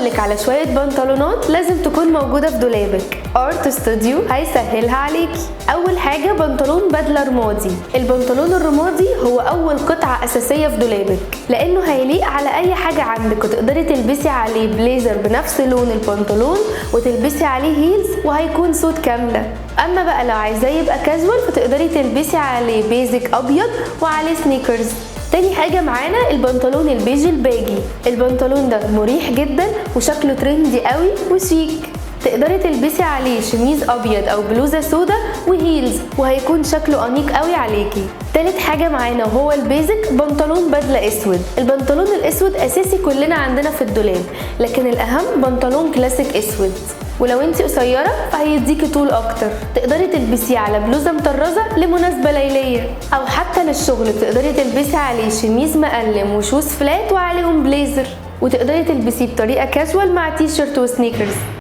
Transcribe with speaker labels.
Speaker 1: هقولك على شوية بنطلونات لازم تكون موجودة في دولابك. Art Studio هيسهلها عليكي. اول حاجة بنطلون بدلة رمادي. البنطلون الرمادي هو اول قطعة اساسية في دولابك، لانه هيليق على اي حاجة عندك، وتقدري تلبسي عليه بليزر بنفس لون البنطلون وتلبسي عليه heels وهيكون suit كاملة. اما بقى لو عايزاه يبقى كاجوال فتقدري تلبسي عليه basic ابيض وعليه sneakers. تاني حاجة معانا البنطلون البيج ال baggy. البنطلون ده مريح جدا وشكله trendy قوي وشيك، تقدري تلبسي عليه شميز ابيض او بلوزة سودا و heels وهيكون شكله انيق قوي عليكي. تالت حاجة معانا وهو ال basic بنطلون بدلة اسود. البنطلون الاسود اساسي كلنا عندنا في الدولاب، لكن الاهم بنطلون كلاسيك اسود، ولو انتي قصيرة فهيديكي طول اكتر. تقدري تلبسيه على بلوزة مطرزة لمناسبة ليلية او حتى للشغل. تقدري تلبسي عليه شميز مقلم و shoes flat وعليهم بليزر، وتقدري تلبسيه بطريقة كاجوال مع تي شيرت و sneakers.